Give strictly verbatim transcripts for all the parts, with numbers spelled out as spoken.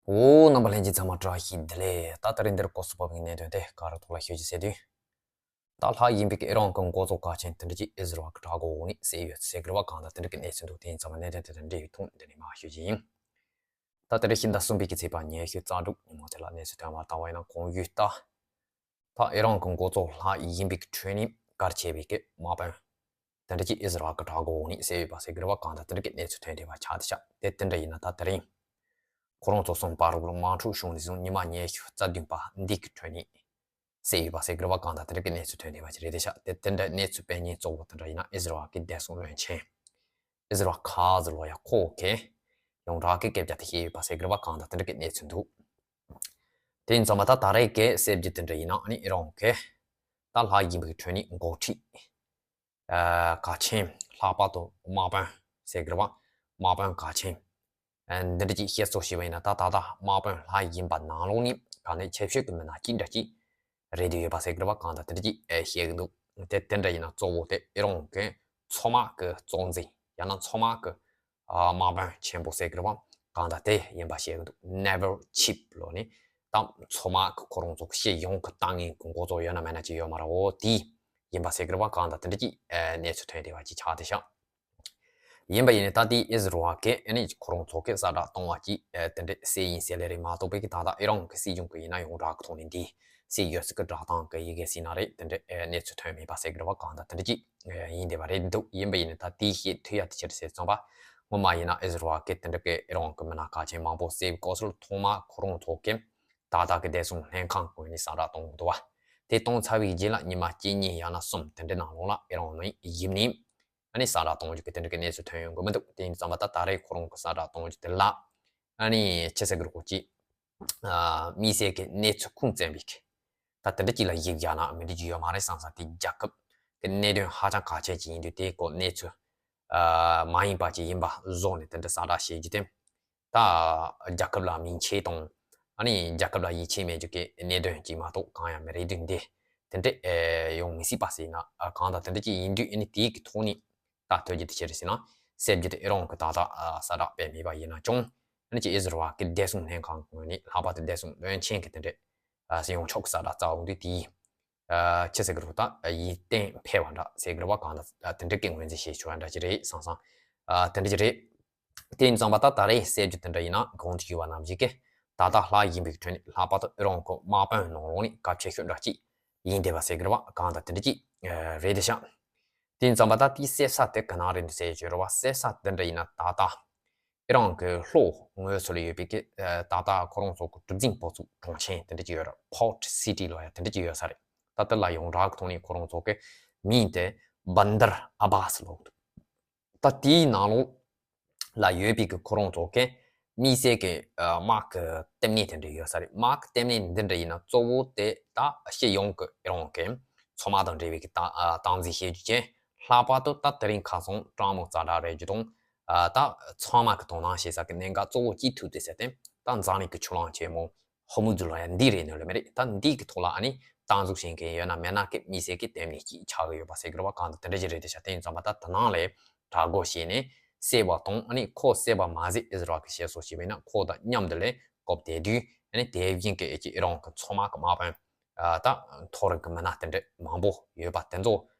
འོ། རྣམ་པ་ལྷན་རྒྱས་ཚང་མ་བཀྲ་ཤིས་བདེ་ལེགས། ད་དེ་རིང་འདིར་གོ་སོ་བབ་ཀྱི་གནད་དོན་དེ་ག་རེ་ཐོག་ལ་ཤོད་ཀྱི་ཟེར་དུས། ད་ལྷ་ཡིན་པའི་ཨི་རང་གི་འགོ་གཙོ་གལ་ཆེན་དེ་འདྲ་ཅིག་ཨི་ཟི་རལ་གྱི་དྲག་རྒོལ་འོག་ནས་བསད་ཡོད་ཟེར་གི་རེད་བ། གང་ལྟར་དེ་འདྲ་གི་གནས་ཚུལ་འདུག་དེ་ཡིན་ཙང་མ་གནད་དོན་དེ་དང་འབྲེལ་བའི་ཐོག་འདི་ནས་མར་ཤོད་ཀྱི་ཡིན། ད་དེ་རིང་ཕྱི་ཟླ་གསུམ་པའི་གི་ཚེས་པ་ཉི་ཤུ་རྩ་དྲུག་ཉིན་མོ་དེ་ལ་གནས་ཚུལ་ཐོན་པར་བལྟ་བ་ཡིན་ན། གོང་ཞུས་ལྟར། ད་ཨི་རང་གི་འགོ་གཙོ་ལྷ་ཡིན་པའི་གི་ཁྲོད་ནས་གལ་ཆེ་བའི་གི་དམག་དཔོན་དེ་འདྲ་ཅིག་ཨི་ཟི་རལ་གྱི་དྲག་རྒོལ་འོག་ནས་བསད་ཡོད་པ་ཟེར་གི་རེད་བ། གང་ལྟར་དེ་འདྲ་གི་གནས་ཚུལ་ཐོན་བསྡད་པ་ཆགས་བསྡད་ཤག་དེ་དེ་འདྲ་ཡིན་ན་ད་དེ་རིང་ཁོ་རང་ཚོ་གསུམ་བར་དུ་དམག་འཁྲུག་བྱུང་ནས་བཟུང་ཉི་མ་ཉི་ཤུ་རྩ་བདུན་པ་འདི་གི་ཁྲོད་ནས་བསད་ཡོད་པ་ཟེར་གི་རེད་བ། གང་ལྟར་དེ་འདྲ་གི་གནས་ཚུལ་ཐོན་བསྡད་པ་ཅིག་རེད་བསྡད་ཤག་དེ་དེ་འདྲ་གནས་ཚུལ་སྤེལ་མཁན་གཙོ་བོ་དེ་འདྲ་ཡིན་ན་ཨི་ཟི་རལ་གྱི་བདེ་སྲུང་བློན་ཆེན། ཨི་ཟི་རལ་ཁ་ཟི་ལོ་ཡ་ཁོ་གིས་ཡོངས་གྲགས་ཀྱི་སྐད་ཆ་དེ་བཤད་ཡོད་པ་ཟེར་གི་རེད་བ། གང་ལྟར་དེ་འདྲ་གི་གནས་ཚུལ་འདུག་དེ་ཡིན་ཙང་མ་ད་ད་རེས་ཀྱི་གསར་འགྱུར་དེ་འདྲ་ཡིན་ན་ཨ་ནི་ཨི་རང་གིས་ད་ལྷ་ཡིན་པའི་ཁྲོད་ནས་འགོ་ཁྲིད། ཨ། གལ་ཆེན། ལྷག་པར་དུ་དམག་དཔོན་ཟེར་གི་རེད་བ། དམག་དཔོན་གལ་ཆེན། ཨ། འདི་འདྲ་ཅིག་བཤད་སྲོལ་ཞིག་བ་ཡིན་ན་ད་ད་ལྟ་དམག་དཔོན་ལྷ་ཡིན་པ་ནང་ལོགས་ནས་ག་ནས་ཆེ་ཤོས་ཀྱི་མི་སྣ་གཅིག་འདྲ་ཅིག་རེད་འདུག་ཡོད་པ་ཟེར་གི་རེད་བ། གང་ལྟར་དེ་འདྲ་ཅིག་ཨེ་བཤད་གི་འདུག་དེ་དེ་འདྲ་ཡིན་ན་གཙོ་བོ་དེ་ཨི་རང་གི་མཚོ་དམག་གི་གཙོ་འཛིན་ཡང་ན་མཚོ་དམག་གི་ཨ། དམག་དཔོན་ཆེན་པོ་ཟེར་གི་རེད་བ། གང་ལྟར་དེ་ཡིན་པ་བཤད་གི་འདུག Naval Chief ལོ་ནི་ད་མཚོ་དམག་གི་ཁོ་རང་ཚོ་གི་སྤྱི་ཡོངས་ཀྱི་ལྟ་ངན་གི་འགོ་གཙོ་ཡོད་ན་མེད་ན་ཅིག་ཡོད་མ་རེད། འོ་དེ་ཡིན་པ་ཟེར་གི་རེད་བ། གང་ལྟར་དེ་འདྲ་ཅིག་ཨ། གནས་ཚུལ་ཐོན་བསྡད་པ་ཅིག་ཆགས་བསྡད་ཤག་ཡིན་པ་ཡིན་ནའི་ད་ལྟའི་ཨི་ཟི་རལ་གྱིས་ཨ་ནི་ཁོ་རང་ཚོ་གི་ས་བསྒྲགས་གཏོང་བ་ཅིག་ཨ། དེ་འདྲ་བསད་ཡིན་ཟེར་ལེ་རེད་མ་གཏོགས་པའི་གི་ད་ལྟ་ཨི་རང་གི་སྲིད་གཞུང་གི་ཡིན་ན་ཡོངས་གྲགས་ཀྱི་ཐོག་ནས་འདི་བསད་ཡོད་ཟེར་གི་བསྒྲགས་སྟངས་གི་ཡི་གེ་ཟིན་ན་རེད། དེ་འདྲ་ཨ། གནས་ཚུལ་ཐོན་མེད་པ་ཟེར་གི་རེད་བ། གང་ལྟར་དེ་འདྲ་ཅིག་ཨ། ཡིན་བསྡད་པ་རེད་འདུག་ཡིན་པ་ཡིན་ནའི་ད་དེའི་ཤེས་ཐུབ་ཡ་དེ་ཆི་རེད་ཟེར་ཙམ་པ། སྔོན་མ་ཡིན་ན་ཨི་ཟི་རལ་གྱིས་དེ་འདྲ་གི་ཨི་རང་གི་མི་སྣ་གལ་ཆེན་མང་པོ་བསད་པའི་སྐབས་སུ་ཐོག་མ་ཁོ་རང་ཚོ་གི་ད་ལྟ་གི་བདེ་སྲུང་ལྷན་ཁང་གི་ངོས་ནས་ས་བསྒྲགས་གཏོང་གི་འདུག་བ། དེ་གཏོང་ཚར་བའི་རྗེས་ལ་ཉི་མ་གཅིག་གཉིས་ཡང་ན་གསུམ་དེ་འདྲའི་ནང་ལོགས་ལ་ཨི་རང་ནས་ཡིབ་ནས་ཨ་ནི་ས་བསྒྲགས་གཏོང་རྒྱུ་གི་དེ་འདྲ་གི་གནས་ཚུལ་ཐོན་ཡོང་གི་མི་འདུག་དེ་ཡིན་ཙང་མ་ད་ད་རེས་ཁོ་རང་གི་ས་བསྒྲགས་གཏོང་རྒྱུ་དེ་ལ་ཨ་ནི་ཆི་ཟེར་གི་རེད་གོ་ཅིག་ཨ། དམིགས་བསལ་གྱི་གནས་ཚུལ་ཁུངས་བཙན་པའི་གི་ད་དེ་འདྲ་ཅིག་ལ་ཡིབ་བཞག་ན་མི་འགྲིག་རྒྱུ་ཡོད་མ་རེད་བསམ་བསམ། དེ་རྒྱལ་ཁབ་ཀྱི་གནད་དོན་ཧ་ཅང་གལ་ཆེན་ཅིག་ཡིན་དུས་དེའི་སྐོར་གནས་ཚུལ་ཨ། མ་ཡིན་པ་ཅིག་ཡིན་པ་བཟོ་ནས་དེ་འདྲ་ས་བསྒྲགས་བྱེད་རྒྱུ་དེ། ད་རྒྱལ་ཁབ་ལ་མིང་ཆེ་དང་ཨ་ནི་རྒྱལ་ཁབ་ལ་ཡིད་ཆེས་མེད་རྒྱུ་གི་གནད་དོན་ཅིག་མ་གཏོགས་གང་ཡང་མི་རེད་དུས་འདི་དེ་འདྲ་ཨེ་ཡོང་མི་སྲིད་པ་ཟེར་ན། ཨ། གང་ལྟར་དེ་འདྲ་ཅིག་ཡིན་དུས་ཨ་ནི་དེའི་གི་ཐོག་ནས་ད་ཐོས་རྒྱུ་དེ་ཆི་རེད་ཟེར་ན། གསར་འགྱུར་དེ་ཨི་རང་གི་ད་ལྟ་ཨ། ས་བསྒྲགས་སྤེལ་མེད་པ་ཡིན་ན་ཀྱང་ཨ་ནི་ཅིག་ཨི་ཟི་རལ་གི་བདེ་སྲུང་ལྷན་ཁང་གི་ངོས་ནས་ལྷག་པར་དུ་བདེ་སྲུང་བློན་ཆེན་གྱི་དེ་འདྲ་ཨ། ཡོངས་ཁྱབ་ཀྱི་ས་བསྒྲགས་བསྩལ་འོང་དུས་དེའི་ཨ། ཆི་ཟེར་གི་རེད་ད། ཡིད་བརྟན་འཕེར་བ་འདྲ་ཟེར་གི་རེད་བ། གང་ལྟར་དེ་འདྲ་གི་ངོས་འཛིན་བྱེད་ཆོག་ཡ་འདྲ་ཅིག་རེད་བསམ་བསམ། ཨ། དེ་འདྲ་ཅིག་རེད། དེ་ཡིན་ཙང་མ་ད་ད་རེས་གསར་འགྱུར་དེ་འདྲ་ཡིན་ན་གོང་དུ་ཞུས་པ་ནང་བཞིན་གི་ད་ལྟ་ལྷ་ཡིན་པའི་ཁྲོད་ནས་ལྷག་པར་དུ་ཨི་རང་གི་དམག་དཔོན་ནང་ལོགས་ནས་གལ་ཆེ་ཤོས་འདྲ་ཅིག་ཡིན་བསྡད་པ་ཟེར་གི་རེད་བ། གང་ལྟར་དེ་འདྲ་ཅིག་ཨ། རེད་བསྡད་ཤག་དེ་ཡིན་ཙང་མ་ད་དེའི་གསལ་ས་དེ་ག་ན་རེད་འདུག་ཟེར་གྱི་རེད་བ། གསལ་ས་དེ་འདྲ་ཡིན་ན་ད་ལྟ་ཨི་རང་གི་ལྷོ་ངོས་སུ་ལ་ཡོད་པའི་གི་ཨ། ད་ལྟ་ཁོ་རང་ཚོ་གི་གྲུ་གཟིངས་པོ་ཚུགས་གྲོང་ཆེན་དེ་འདྲ་ཅིག་ཡོད་རེད། Port City་ལོ་ཡ་དེ་འདྲ་ཅིག་ཡོད་ས་རེད། ད་དེ་ལ་ཡོངས་གྲགས་ཀྱི་ཐོག་ནས་ཁོ་རང་ཚོ་གི་མིང་དེ་Bandar Abbas་ལབ་འདུག་ད་དེའི་ནང་ལོགས་ལ་ཡོད་པའི་གི་ཁོ་རང་ཚོ་གི་དམིགས་བསལ་གྱི་ཨ། དམག་གི་ལྟེ་གནས་དེ་འདྲ་ཡོད་ས་རེད། དམག་གི་ལྟེ་གནས་འདི་འདྲ་ཡིན་ན་གཙོ་བོ་དེ་ད་སྤྱི་ཡོངས་ཀྱི་ཨི་རང་གི་མཚོ་དམག་དང་འབྲེལ་བའི་གི་ད་ཨ། སྟངས་འཛིན་བྱེད་རྒྱུ་ཅན། ལྷག་པར་དུ་ད་དེ་རིང་ཁ་སང་དྲང་མོ་ཛ་དྲག་རེད་རྒྱུ་དང་ཨ། ད་ཚང་མ་གི་དོ་སྣང་བྱེད་ས་གི་གནད་འགག་གཙོ་བོ་གཅིག་ཐུག་དེ་ཟེར་ཏེ་ད་འཛམ་གླིང་གི་ཆུ་གླིང་ཆེན་མོ་ཧོར་མུ་ཛི་ལོ་ཡ་འདི་རེད་ནོ་ལ་མེ་རེད། ད་འདི་གི་ཐོག་ལ་ཨ་ནི་སྟངས་འཛུགས་བྱེད་མཁན་ཡོད་ན་མེད་ན་གི་དམིགས་བསལ་གི་ལྟེ་གནས་ཅིག་ཆགས་གི་ཡོད་པ་ཟེར་གི་རེད་བ། གང་ལྟར་དེ་འདྲ་ཅིག་རེད་དེ་ཤ། དེ་ཡིན་ཙང་མ་ད་དེ་ནང་ལས་དྲག་རྒོལ་བྱས་ནས་བསད་པ་དང་ཨ་ནི་ཁོ་བསད་པ་མ་ཟད་ཨི་ཟི་རལ་གི་བཤད་སྲོལ་ཞིག་བྱས་ན་ཁོ་དང་མཉམ་དུ་ལས་བཀོད་དེ་དུས་ཨ་ནི་དེ་བཞིན་གི་ཨེ་ཅི་ཨི་རང་གི་མཚོ་དམག་གི་དམག་དཔོན་ཨ། ད་མཐོ་རིམ་གི་མི་སྣ་དེ་འདྲ་མང་པོ་ཡོད་པ་དེ་ཚོ་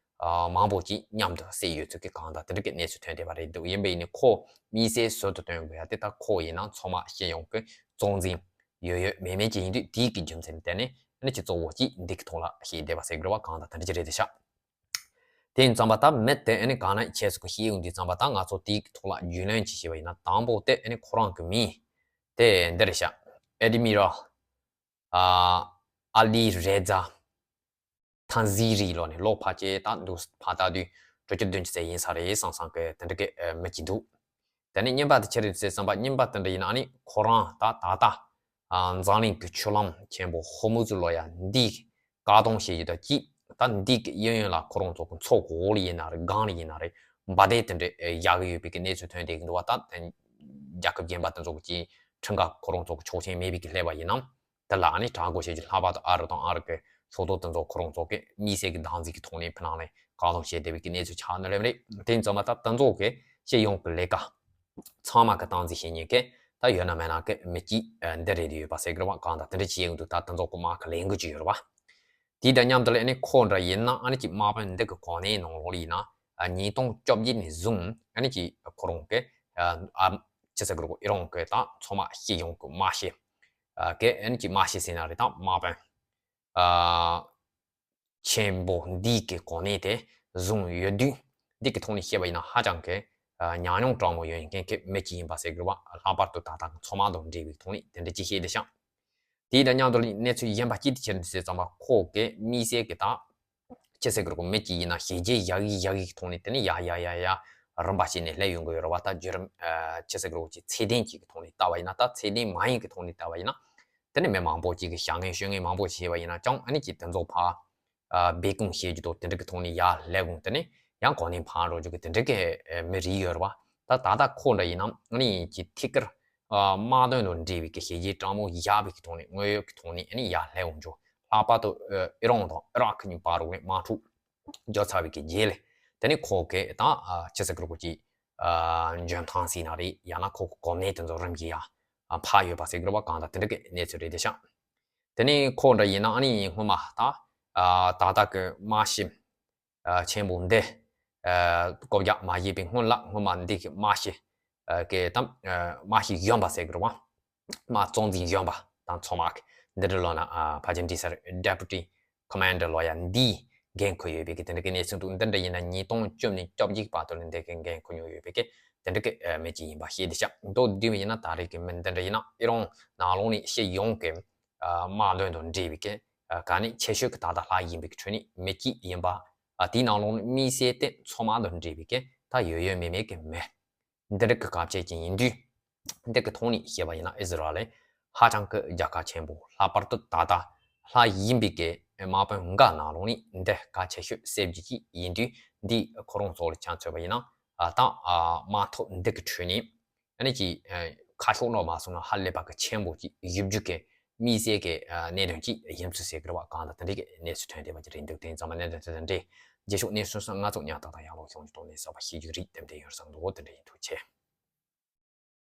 ཨ། མང་པོ་ཅིག་མཉམ་དུ་བསད་ཡོད་ཚུལ་གི་གང་ལྟར་དེ་འདྲ་གི་གནས་ཚུལ་ཐོན་བསྡད་པ་རེད་འདུག་ཡིན་པ་ཡིན་ནའི་ཁོ་དམིགས་བསལ་ཟུར་དུ་སྟོན་དགོས་ཡ་དེ་ད་ཁོ་ཡིན་ན་མཚོ་དམག་སྤྱི་ཡོངས་གི་གཙོ་འཛིན་ཡོད་ཡོད་མེད་མེད་ཅིག་ཡིན་དུས་དེའི་གི་རྒྱུ་མཚན་དེ་ནི་ཨ་ནི་ཅིག་གཙོ་བོ་ཅིག་འདི་གི་ཐོག་ལ་བཤད་བསྡད་པ་ཟེར་དགོས་རེད་བ། གང་ལྟར་དེ་འདྲ་ཅིག་རེད་དེ་ཤག་དེ་ཡིན་ཙང་མ་ད་མི་དེ་ཨ་ནི་གང་ན་ཁྱེད་ཚོ་གི་ཤེས་ཡོང་དུས་ཙང་མ་ད་ང་ཚོ་དེའི་གི་ཐོག་ལ་རྒྱུས་ལོན་ཅིག་བྱས་པ་ཡིན་ན་དང་པོ་དེ་ཨ་ནི་ཁོ་རང་གི་མིང་དེ་འདི་རེད་ཤག Admiral ཨ། Ali Reza Tanziri་ལོ་ནི་ལོ་ཕལ་ཆེར་ད་འདུག་ཕ་ད་དུས་དྲུག་ཅུ་བདུན་ཅུ་ཙམ་ཡིན་ས་རེད་བསམ་བསམ་གི་དེ་འདྲ་གི་མི་གཅིག་འདུག་དེ་ནས་རྙིང་པ་དེ་ཆི་རེད་ཟེར་བསམ་པ་རྙིང་པ་དེ་འདྲ་ཡིན་ན་ཨ་ནི་ཁོ་རང་ད་ད་ལྟ་ཨ། འཛམ་གླིང་གི་ཆུ་ལམ་ཆེན་པོ་ཧོར་མུ་ཛི་ལོ་ཡ་འདི་བཀག་སྡོམ་བྱེད་རྒྱུ་དང་གཅིག་ད་འདི་གི་གཡས་གཡོན་ལ་ཁོ་རང་ཚོ་གི་མཚོ་གི་འོག་ལ་ཡིན་ན་རེད། སྒང་ལ་ཡིན་ན་རེད། འབའ་སྡེ་དེ་འདྲ་བཞག་གི་ཡོད་པའི་གི་གནས་ཚུལ་ཐོན་བསྡད་ཀྱི་འདུག་བ། ད་རྒྱལ་ཁབ་གཞན་པ་དེ་ཚོ་གི་ཅིག་ཁྲིམས་འགལ་ཁོ་རང་ཚོ་གི་ཆོག་མཆན་མེད་པའི་གི་སླེབས་པ་ཡིན་ན། དེ་ལ་ཨ་ནི་དྲག་རྒོལ་བྱེད་རྒྱུ། ལྷག་པར་དུ་ཨ་རི་དང་ཨ་རི་གི་ཕྱོགས་གཏོགས་དེ་ཚོ་ཁོ་རང་ཚོ་གི་དམིགས་བསལ་གྱི་བདག་འཛིན་གྱི་ཐོག་ནས་ཕི་ནང་ནས་བཀག་སྡོམ་བྱས་བསྡད་པའི་གི་གནས་ཚུལ་ཆགས་ནི་རེད་མ་རེད། དེ་ཡིན་ཙང་མ་ད་དེ་ཚོ་གི་སྤྱི་ཡོངས་ཀྱི་ལས་ཀ་ཚང་མ་གི་སྟངས་འཛིན་བྱེད་མཁན་གྱི་ད་ ད་ཡོད་ན་མེད་ན་གི་མི་གཅིག་འདི་རེད་ཡོད་པ་ཟེར་གི་རེད་བ། གང་ལྟར་དེ་འདྲ་བྱེད་ཡོང་དུས་ད་དེ་ཚོ་གི་དམག་གི་ལས་འགུལ་ཅིག་ཡོད་རེད་བ། དེ་དང་མཉམ་དུ་ལ་ཨ་ནི་ཁོ་འདྲ་ཡིན་ན་ཨ་ནི་ཅིག་དམག་དཔོན་འདི་གི་གོ་གནས་ནང་ལོགས་ལ་ཡིན་ན་ཉིས་སྟོང་བཅོ་བརྒྱད་ནས་བཟུང་ཨ་ནི་ཅིག་ཁོ་རང་གི་ཨ་ཅི་ཟེར་གི་རེད་གོ། ཨི་རན་གི་ད་མཚོ་དམག་སྤྱི་ཡོངས་གི་དམག་སྤྱི་གི་ཨ་ནི་ཅིག་དམག་སྤྱི་ཟེར་ན་རེད། ད་དམག་དཔོན་ཨ་ཆེན་པོ་འདི་གི་གོ་གནས་དེ་བཟུང་ཡོད་དུས། འདི་གི་ཐོག་ནས་བཤད་པ་ཡིན་ན་ཧ་ཅང་གི་ཨ་ཉམས་མྱོང་དྲང་མོ་ཡོད་མཁན་གྱི་མི་གཅིག་ཡིན་པ་ཟེར་དགོས་པ། ལྷག་པར་དུ་ད་ལྟ་མཚོ་དམག་དང་འབྲེལ་བའི་ཐོག་ནས་དེ་འདྲ་ཅིག་བཤད་བསྡད་ཤག་དེའི་དང་མཉམ་དུ་གནས་ཚུལ་གཞན་པ་གཅིག་དེ་ཁྱེར་འདུག་ཟེར་ཙམ་པ། ཁོ་གི་དམིགས་བསལ་གྱི་ད་ཅི་ཟེར་དགོས་རེད་གོ། མི་གཅིག་ཡིན་ན་ཞི་རྒྱས་ཡག་གི་ཡག་གི་ཐོག་ནས་དེ་ནས་ཡ་ཡ་ཡ་ཡ་རིམ་པ་བྱས་ནས་སླེབས་ཡོང་གི་ཡོད་རེད་བ། ད་བརྒྱུད་རིམ་ཨ་ཅི་ཟེར་དགོས་རེད་གོ། ཅིག་ཚད་ལྡན་ཅིག་གི་ཐོག་ནས་ལྟ་བ་ཡིན་ན། ད་ཚད་ལྡན་མ་ཡིན་གི་ཐོག་ནས་ལྟ་བ་ཡིན་ན། དེ་ནས་མི་མང་པོ་ཅིག་གིས་བྱ་ངན་ཤོད་ངན་མང་པོ་བྱས་པ་ཡིན་ན་ཀྱང་ཨ་ནི་ཅིག་དེ་ཚོ་ཕར་ཨ་སྦས་སྐུང་བྱེད་རྒྱུ་དང་དེ་འདྲ་གི་ཐོག་ནས་ཡར་སླེབས་འོང་། དེ་ནས་ཡང་གོ་གནས་འཕང་འགྲོ་རྒྱུ་གི་དེ་འདྲ་གི་ཨ་མི་རིགས་ཡོད་རེད་བ། ད་ད་ལྟ་ཁོ་འདྲ་ཡིན་ན་ཨ་ནི་ཅིག་ཐད་ཀར་ཨ་དམག་དོན་དང་འབྲེལ་བའི་གི་ཞི་རྒྱས་དྲང་མོ་ཡག་པའི་གི་ཐོག་ནས་དངོས་ཡོད་ཀྱི་ཐོག་ནས་ཨ་ནི་ཡར་སླེབས་འོང་རྒྱུ། ལྷག་པར་དུ་ཨ་ཨི་རན་དང་ཨི་རག་གཉིས་བར་རུ་ནས་དམག་འཁྲུག་འགོ་ཚར་བའི་གི་རྗེས་ལ་དེ་ནས་ཁོ་གི་ད་ཨ་ཅི་ཟེར་དགོས་རེད་གོ། ཅིག་ཨ་འཇོན་ཐང་ཟེར་ན་རེད། ཡང་ན་ཁོ་གི་གོ་གནས་དེ་ཚོ་རིམ་གྱིས་ཡར་ཨ་འཕར་ཡོད་པ་ཟེར་དགོས་རེད་བ། གང་ལྟར་དེ་འདྲ་གི་གནས་ཚུལ་རེད་བསྡད་ཤག་དེ་ནས་ཁོ་འདྲ་ཡིན་ན་ཨ་ནི་སྔོན་མ་ད་ཨ་ད་ལྟ་གི་དམག་སྤྱི་ཨ་ཆེན་པོ་འདི་ཨ་བསྐོ་བཞག་མ་བྱས་པའི་སྔོན་ལ་སྔོན་མ་འདི་གི་དམག་སྤྱི་ཨ་གི་ད་ཨ་དམག་སྤྱི་གཞོན་པ་ཟེར་དགོས་རེད་བ། དམག་གཙོ་འཛིན་གཞོན་པ་དང་མཚོ་དམག་གི་འདི་འདྲ་ལོ་ན་ཨ་ཕལ་ཆེར་འགྲིག་ས་རེད། Deputy Commander ལོ་ཡ་འདིའི་འགན་ཁུར་ཡོད་པའི་གི་དེ་འདྲ་གི་གནས་ཚུལ་འདུག་འདི་འདྲ་ཡིན་ན་ཉིས་སྟོང་བཅུ་ནས་བཅོ་བརྒྱད་བར་དུ་ལ་འདི་གི་འགན་ཁུར་མྱོང་ཡོད་པའི་གི་དེ་འདྲ་གི་ཨ་མི་གཅིག་ཡིན་པ་ཤེས་བསྡད་ཤག་མདོར་བསྡུས་པ་ཡིན་ན་ད་རེས་ཀྱི་མི་འདི་འདྲ་ཡིན་ན་ཨི་རན་ནང་ལོགས་ནས་སྤྱི་ཡོངས་ཀྱི་ཨ་དམག་དོན་དང་འབྲེལ་བའི་གི་ཨ་གལ་གནད་ཆེ་ཤོས་ཀྱི་ད་ལྟ་ལྷག་ཡིན་པའི་གི་ཁྲོད་ནས་མི་གཅིག་ཡིན་པ། ཨ་དེའི་ནང་ལོགས་ནས་དམིགས་བསལ་དེ་མཚོ་དམག་དང་འབྲེལ་བའི་གི་ད་ཡོད་ཡོད་མེད་མེད་ཀྱི་མི་འདི་རིགས་ཀྱི་སྐབས་བཅད་ཀྱི་ཡིན་དུས། འདི་གི་ཐོག་ནས་བཤད་པ་ཡིན་ན་ཨི་ཟི་རལ་ཧ་ཅང་གི་རྒྱལ་ཁ་ཆེན་པོ། ལྷག་པར་དུ་ད་ལྟ་ལྷག་ཡིན་པའི་གི་དམག་དཔོན་འགའ་ནང་ལོགས་ནས་འདི་གལ་ཆེ་ཤོས་གསལ་བརྗོད་ཅིག་ཡིན་དུས། འདི་ཁོ་རང་ཚོ་ལ་ཆ་མཚོན་པ་ཡིན་ན་ཨ་ད་ཨ་དམག་འཐབ་འདི་གི་ཁྲོད་ནས་ཨ་ནི་ཅིག་ཨ་ཁ་ཕྱོགས་ནོར་མ་སོང་ན་ཧ་ལས་པ་གི་ཆེན་པོ་ཅིག་ཡོད་རྒྱུ་གི་དམིགས་བསལ་གི་ཨ་གནད་དོན་ཅིག་ཡིན་ཚུལ་ཟེར་གི་རེད་བ། གང་ལྟར་དེ་འདྲའི་གི་གནས་ཚུལ་ཐོན་བསྡད་པ་ཅིག་རེད་འདུག་དེ་ཡིན་ཙང་མ་གནད་དོན་དེ་དང་འབྲེལ་རྗེས་ཕྱོགས་གནས་ཚུལ་སོགས་ང་ཚོ་ཉར་ཐག་དང་ཡང་ལོག་ཤོང་གི་ཐོག་ནས་གསར་པ་ཤེས་རྒྱུ་རིགས་ཏན་ཏན་ཡོད་བསམ་འདུག་དེ་འདྲ་ཡིན། ཐུགས་རྗེ་ཆེ།